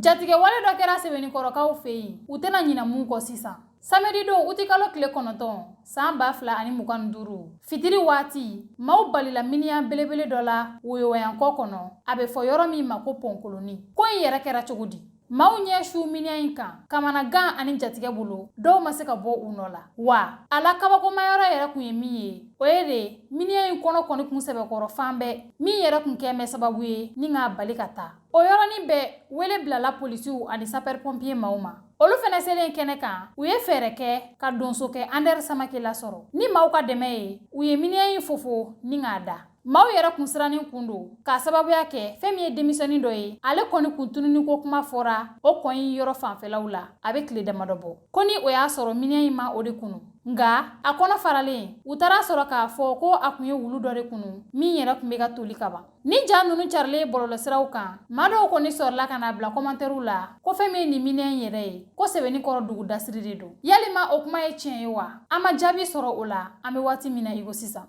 Jatigɛwale dɔ kɛra Sɛbɛnnikɔrɔkaw fɛ yen, u tɛna ɲinɛ mun kɔ sisan. Samedi don utikalo tile 9 san 2025, fitiri waati, maaw balila miniyan belebele dɔ la Woyowayankɔ kɔnɔ, a bɛ fɔ yɔrɔ min ma ko Pɔnkoloni. Ko in yɛrɛ kɛra cogo di? Maaw ɲɛ su miniyan in kan, kamanagan ani jatigɛ bolo, dɔw ma se ka bɔ u nɔ la. Wa a la kabakomayɔrɔ yɛrɛ kun ye min ye, o ye de miniyan in kɔnɔ kɔni kun sɛbɛkɔrɔ fan bɛɛ, min yɛrɛ kun kɛn bɛ sababu ye ni k'a bali ka taa. O yɔrɔnin bɛɛ, wele bilala polisiw ani sapeur pompier maaw ma. Olu fɛnɛ selen kɛnɛ kan, u ye fɛɛrɛ kɛ ka donsokɛ Andɛri Samake lasɔrɔ. Ni maaw ka dɛmɛ ye, u ye miniyan in fofo ni k'a da. Maaw yɛrɛ kun sirannen kun don k'a sababuya kɛ fɛn min ye denmisɛnnin dɔ ye, ale kɔni kun tununi ko kuma fɔra o kɔ in yɔrɔ fanfɛlaw la a bɛ tile damadɔ bɔ. Ko ni o y'a sɔrɔ miniyan in ma o de kunu, nka a kɔnɔ faralen, u taara sɔrɔ k'a fɔ ko a kun ye wulu dɔ de kunu min yɛrɛ kun bɛ ka toli ka ban. Ni ja ninnu carilen bɔlɔlɔsiraw kan, maa dɔw kɔni sɔrɔla ka n'a bila kɔmantɛriw la ko fɛn min ye nin miniyan in yɛrɛ ye, ko Sɛbɛnnikɔrɔ dugu dasiri de don. Yalima o kuma ye tiɲɛ ye wa? An ma jaabi sɔrɔ o la an bɛ waati min na i ko sisan.